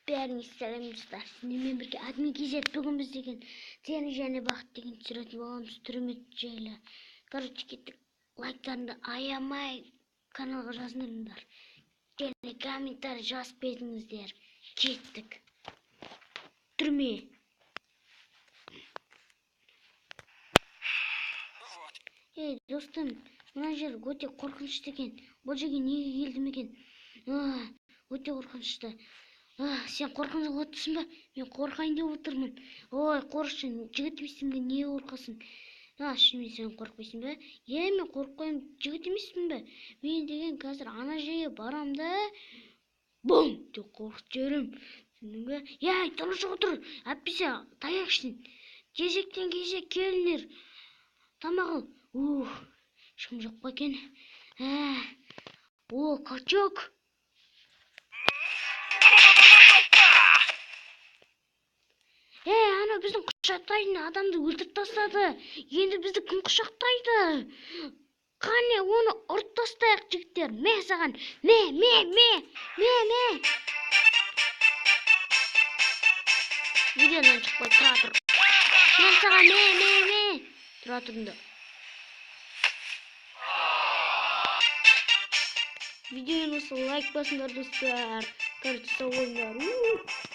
Бәріңе сәлем достар. Сіздермен бірге Админ KZ. Бүгін біз деген Тені және Бақыт деген түсіретін боламыз, түрме жайлы. Короче, кеттік. Лайктарыңды аямай каналға жазыңдар. Және комментарий жазып кетіңіздер. Кеттік. Түрме. Ей, достым, мына жер өте қорқынышты екен. Бұл жерге неге келдім екен? Өте қорқынышты. Сен қорқынып отырсың ба? Мен қорқайын деп отырмын. Ой, қорықшы, жігіт емессің бе, неге қорқасың? Шынымен сен қорықпайсың ба? Е, мен қорықпаймын, жігіт емеспін бе? Мен деген қазір ана жерге барам да, бум деп қорқытып жіберемін. Түсіндің бе? Ей, тыныш отыр, әйтпесе таяқ ішсін. Кезектен кезек келіңдер. Тамақ ал. Ух, ешкім жоқ па екен? О, качок. Ей, ана біздің құшақтайтын адамды өлтіріп тастады. Енді бізді кім құшақтайды? Қане, оны ұрып тастайық, жігіттер. Ме саған. Ме, ме, ме, ме, ме. Видеодан шықпай тұра тұр. Ме саған, ме, ме, ме. Тұра тұрыңдар. Видеоны лайк басыңдар, достар. Короче, сау болыңдар.